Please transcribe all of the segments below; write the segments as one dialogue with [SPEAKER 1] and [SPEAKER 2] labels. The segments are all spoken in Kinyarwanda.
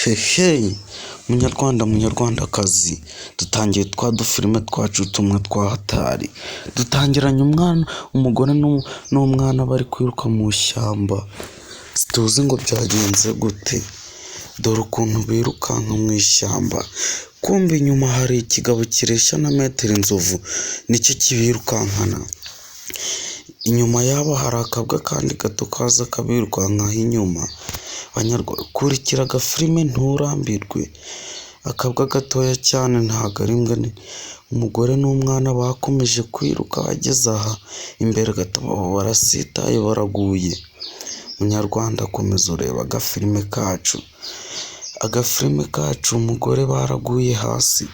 [SPEAKER 1] Hehe munyarwanda munyarwandakazi, dutangiye twa dufilime twacu tumwe twa hatari, dutangiranye umwana, umugore n'umwana bari kwiruka mu ishyamba, situzi ngo byagenze gute, dore ukuntu birukanka mu ishyamba, kumbe inyuma hari ikigabo kireshya na metero inzovu nicyo kibirukankana, inyuma yabo hari akabwa kandi gato kaza kabirukankaho inyuma. Kurikira agafilime nturambirwe, akabwa gatoya cyane ntabwo ari imbwa nini. Umugore n'umwana bakomeje kwiruka bageze aha imbere gato barasitaye baraguye. Munyarwanda komeza urebe agafilime kacu, agafilime kacu umugore baraguye hasi,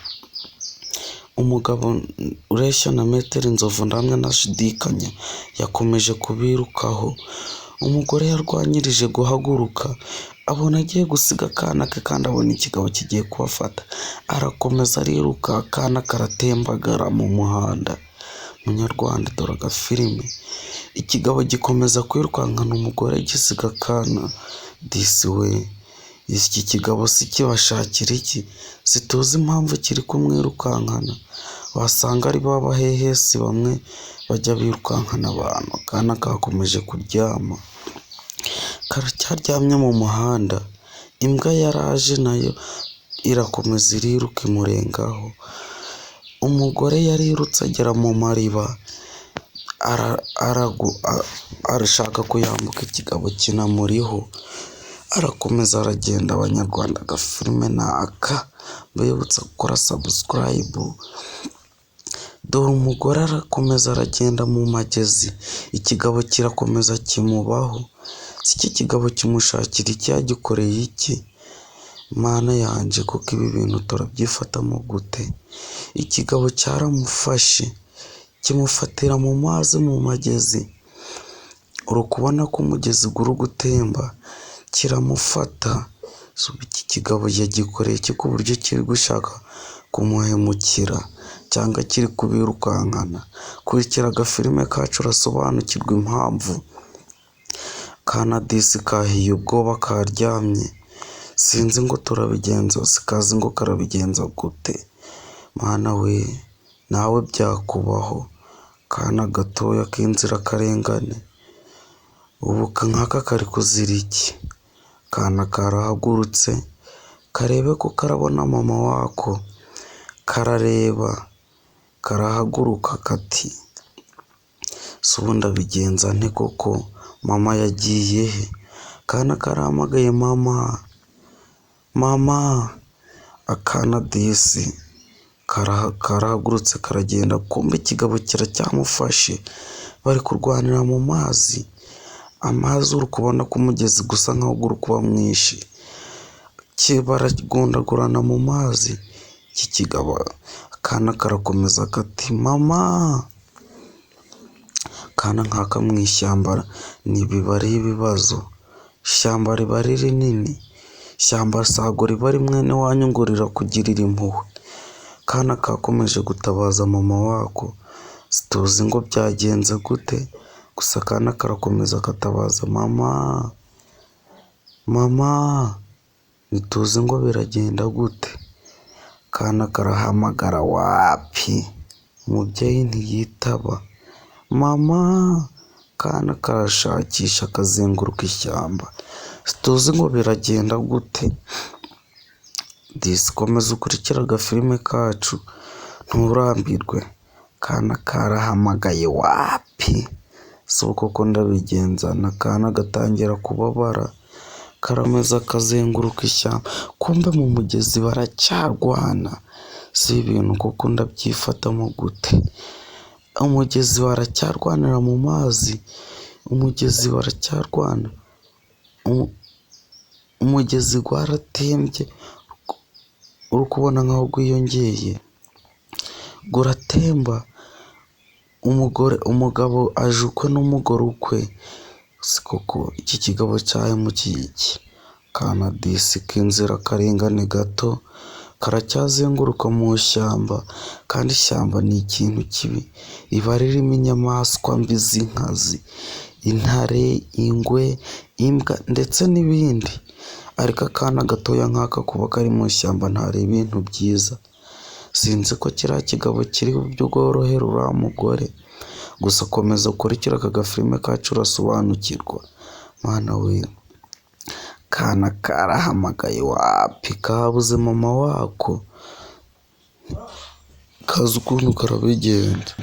[SPEAKER 1] umugabo ureshya na metero inzovu ndamya ntashidikanya yakomeje kubirukaho. Umugore yarwanyirije guhaguruka abona agiye gusiga akana ke kandi abona ikigabo kigiye kubafata, arakomeza ariruka akana karatembagara mu muhanda. Munyarwanda dore agafilime, ikigabo gikomeza kwirukankana umugore gisiga akana, disi we iki kigabo se kibashakira iki? Situzi impamvu kiri kumwirukankana, wasanga ari ba bahehesi bamwe bajya birukankana abantu. Akana kakomeje kuryama, karacyaryamye mu muhanda, imbwa yaraje nayo irakomeza iriruka imurengaho. Umugore yarirutse agera mu mariba, arashaka kuyambuka ikigabo kinamuriho, arakomeza aragenda. Abanyarwanda agafilime ni aka, mbibutsa gukora subscribe. Dore umugore arakomeza aragenda mu magezi, ikigabo kirakomeza kimubaho. Si iki kigabo kimushakira iki? Yagikoreye iki? Mana yanjye koko ibi bintu turabyifatamo gute? Ikigabo cyaramufashe kimufatira mu mazi mu magezi, uri kubona ko umugezi uri gutemba, kiramufata. Iki kigabo yagikoreye iki ku buryo kiri gushaka kumuhemukira cyangwa kiri kubirukankana? Kurikira agafilime kacu urasobanukirwa impamvu. Akana disi kahiye ubwoba karyamye, sinzi ngo turabigenza, sikazi ngo karabigenza gute? Mana we nawe byakubaho, akana gatoya k'inzirakarengane, ubu nk'aka kari kuzira iki? Akana karahagurutse karebe ko karabona mama wako, karareba karahaguruka kati ese ubu ndabigenza nte koko? Mama yagiye he? Akana karahamagaye mama, mama! Akana disi karahagurutse karagenda, kumbe ikigabo kiracyamufashe, bari kurwanira mu mazi, amazi uri kubona ko umugezi usa nkaho uri kuba mwinshi, baragundagurana mu mazi, iki kigabo akana karakomeza kati mama! Akana nk'aka mu ishyamba ntibiba ari ibibazo, ishyamba riba ari rinini, ishyamba ntabwo riba ari mwene wanyu ngo rirakugirira impuhwe. Akana kakomeje gutabaza mama wako, situzi ngo byagenze gute, gusa akana karakomeza katabaza mama, mama! Ntituzi ngo biragenda gute? Akana karahamagara wapi, umubyeyi ntiyitaba, mama! Akana karashakisha kazenguruka ishyamba, situzi ngo biragenda gute? Disi komeza ukurikire agafilime kacu nturambirwe. Akana karahamagaye wapi, si ubu koko ndabigenza? Akana gatangira kubabara, karameza kazenguruka ishyamba, kumbe mu mugezi baracyarwana, si ibintu koko ndabyifatamo gute? Umugezi baracyarwanira mu mazi, umugezi baracyarwana, umugezi waratembye, uri kubona nkaho wiyongeye, uratemba, umugore umugabo aje ukwe n'umugore ukwe, si koko iki kigabo cyahemukiye iki? Akana disi k'inzirakarengane gato karacyazenguruka mu ishyamba, kandi ishyamba ni ikintu kibi, riba ririmo inyamaswa mbi z'inkazi, intare, ingwe, imbwa ndetse n'ibindi. Ariko akana gatoya nk'aka kuba kari mu ishyamba ntari ibintu byiza. Sinzi ko kiriya kigabo kiri bworohere uriya mugore. Gusa komeza ukurikire aka gafilime kacu urasobanukirwa. Mana we! Akana karahamagaye wapi kabuze mama wako, kazi ukuntu karabigenza.